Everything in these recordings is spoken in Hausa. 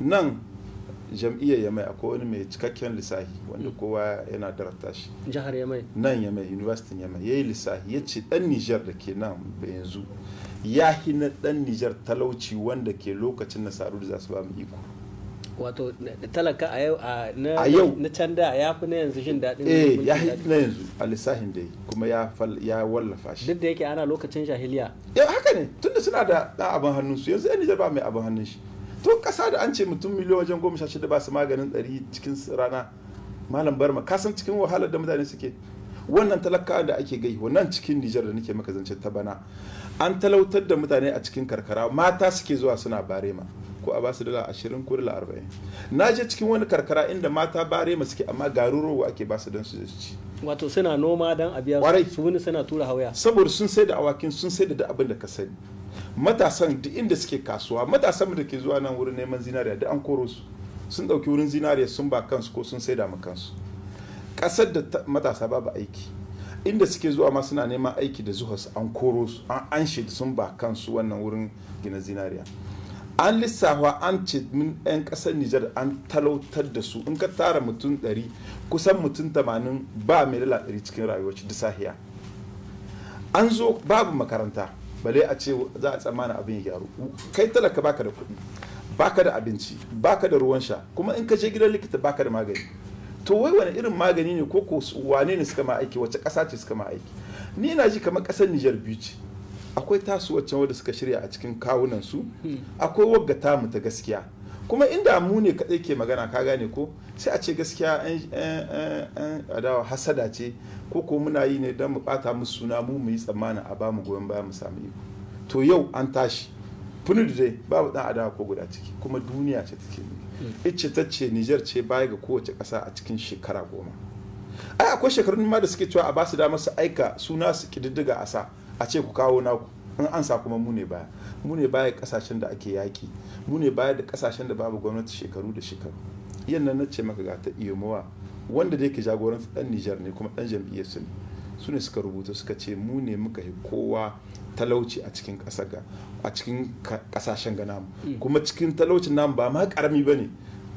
Nan jam'iyyar Yamai akwai wani mai cikakken lissahi wanda kowa yana darata shi. Jihar Yamai? Nan Yamai, University Yamai. Ya yi lissahi, ya ce dan Nijar da ke nan yanzu ya na dan Nijar talauci wanda ke lokacin nasaru da za su ba mu iko. Wato talaka a yau a yau na can da ya fi na yanzu jin daɗin eh, ya fi na yanzu a lissahin da yi, kuma ya wallafa shi. Duk da yake ana lokacin jahiliya. Ya haka ne, tunda suna da ɗan abin hannun su. Yanzu yan Nijar ba mai abin hannun shi. To ƙasa da an ce mutum miliyan wajen 16 ba su maganin 100 cikin rana, Malam Barma, ka san cikin wahalar da mutane suke. Wannan talakawa da ake gai wannan cikin Nijar da nake maka zance ta bana, an talautar da mutane a cikin karkara. Mata suke zuwa suna barema, ko a basu $20 ko $40. Na je cikin wani karkara inda mata barema suke, amma garin rogo ake basu don su ci. Wato suna noma don a biya su, wani suna tura hauya. Saboda sun sai da awakin, sun sai da abin da ka sani. Matasan duk inda suke kasuwa, matasan da ke zuwa nan wurin neman zinariya, duk an koro su, sun dauki wurin zinariya sun ba kansu ko sun sai da ma kansu. Kasar da matasa babu aiki, inda suke zuwa ma suna neman aiki da zuwa su, an koro su, an anshe, sun ba kansu wannan wurin gina zinariya. An lissafa, an ce min 'yan kasar Nijar an talautar da su. In ka tara mutum 100, kusan mutum 80 ba mai $100 cikin rayuwar duk sahiya. An zo babu makaranta, bale a ce za a tsammana abin ya gyaru. Kai talaka baka da kuɗi, baka da abinci, baka da ruwan sha, kuma in ka je gidan likita baka da magani. To wai wani irin magani ne, ko wane ne suka ma aiki, wace ƙasa ce suka ma aiki? Ni ina ji kamar ƙasar Nijar biyu ce. Akwai tasu waccan wadda suka shirya a cikin kawunan su, akwai wagga tamu ta gaskiya. Kuma inda mu ne kaɗai ke magana, ka gane ko, sai a ce gaskiya an adawa hasada ce, ko muna yi ne don mu ɓata musu suna, mu yi tsammanin a ba mu goyon baya mu samu iko. To yau an tashi PNUD dai babu dan adawa ko guda ciki, kuma duniya ce take ne ice ta ce Niger ce baya ga kowace ƙasa a cikin shekara 10. Ai akwai shekarun ma da suke cewa a ba su damar su aika suna su kididdiga a sa a ce ku kawo naku. In an sa kuma mu ne baya, mu ne baya kasashen da ake yaki, mu ne baya da kasashen da babu gwamnati shekaru da shekaru. Yannan na ce maka ga ta iyomowa wanda da yake jagoranta dan Niger ne kuma dan jam'iyyar su ne, su ne suka rubuta suka ce mu ne muka yi kowa talauci a cikin ƙasar ga, a cikin ƙasashen ga namu. Kuma cikin talaucin namu ba ma karami ba ne,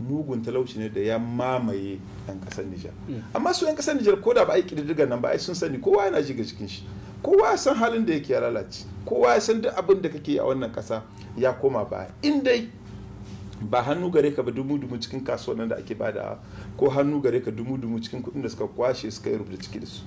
mugun talauci ne da ya mamaye 'yan ƙasar Nijar. Amma su 'yan ƙasar Nijar, ko da ba a yi ƙididdigan nan ba, ai sun sani. Kowa yana ji ga cikin shi, kowa ya san halin da yake ya lalace, kowa ya san duk abin da kake yi a wannan ƙasa ya koma baya, in dai ba hannu gare ka ba dumu dumu cikin kasuwannin da ake bada, ko hannu gare ka dumu dumu cikin kuɗin da suka kwashe suka yi rubuta ciki da su.